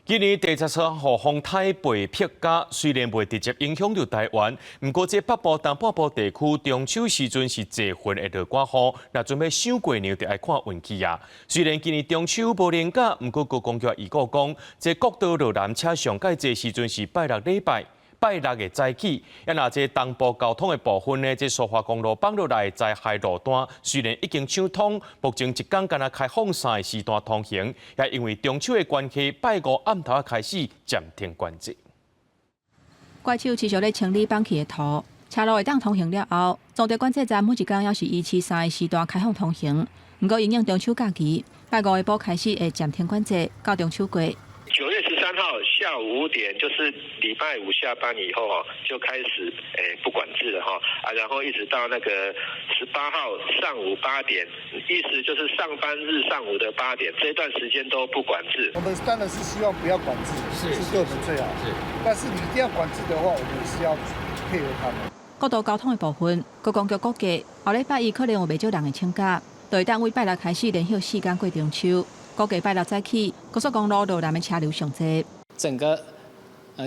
今年第十三號風颱貝碧嘉雖然袂直接影響著台灣，毋過這北部東半部地區中秋時陣是濟雲會落寡雨，若準備賞月娘就愛看運氣啊。雖然今年中秋無連假，毋過高公局預告講，這國道落南車上蓋濟時陣是拜六禮拜。拜六的早起，啊若這東部交通的部分呢，這蘇花公路放落來災害路段雖然已經暢通，目前一工干焦開放三個時段通行，也因為中秋的關係，拜五暗頭開始暫停管制。怪手持續咧清理崩去的土，車路會當通行了後，總督管制站每一工猶是維持三個時段開放通行。毋過因應中秋假期，拜五下晡開始會暫停管制，到中秋過。 9月13號下午5點，就是禮拜五下班以後哦，就開始不管制了哈啊，然後一直到那個18號上午八點，意思就是上班日上午的八點，這段時間都不管制。我們當然是希望不要管制，是對我們最好。但是你一定要管制的話，我們也是要配合他們。國道交通的部分，觀光局估計後禮拜一可能有袂少人會請假，就會當對拜六開始連續四工過中秋。估計拜六早起，高速公路路南的車流上濟。整個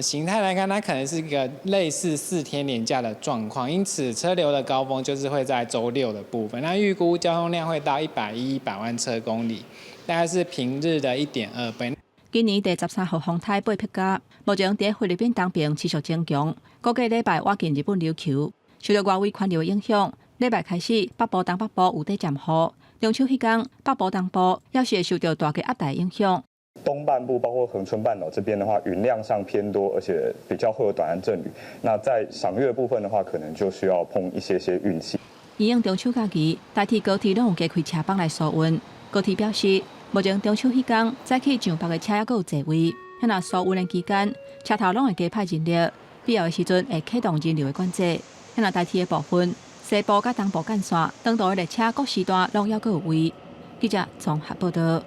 形態來看，它可能是一個類似4天連假的狀況，因此車流的高峰就是會在週六的部分。那預估交通量會到110百萬車公里，大概是平日的1.2倍。今年第十三號風颱貝碧嘉，目前佇菲律賓東邊持續增強，估計禮拜倚近日本琉球，受著外圍環流影響，禮拜開始北部東北部有咧漸雨。中秋彼工，北部東部猶是會受著大氣壓台影響。東半部包括恆春半島這邊的話，雲量上偏多，而且比較會有短暫陣雨。那在賞月部分的話，可能就需要碰一些些運氣。因應中秋假期，台鐵高鐵攏有加開車班來疏運。高鐵表示，目前中秋彼工早起上北的車猶閣有座位，若疏運的期間，車頭攏會加派人力，必要的時陣會啟動人流的管制。若台鐵的部分，西部佮東部幹線，長途的列車各時段攏猶閣有位。記者綜合報道。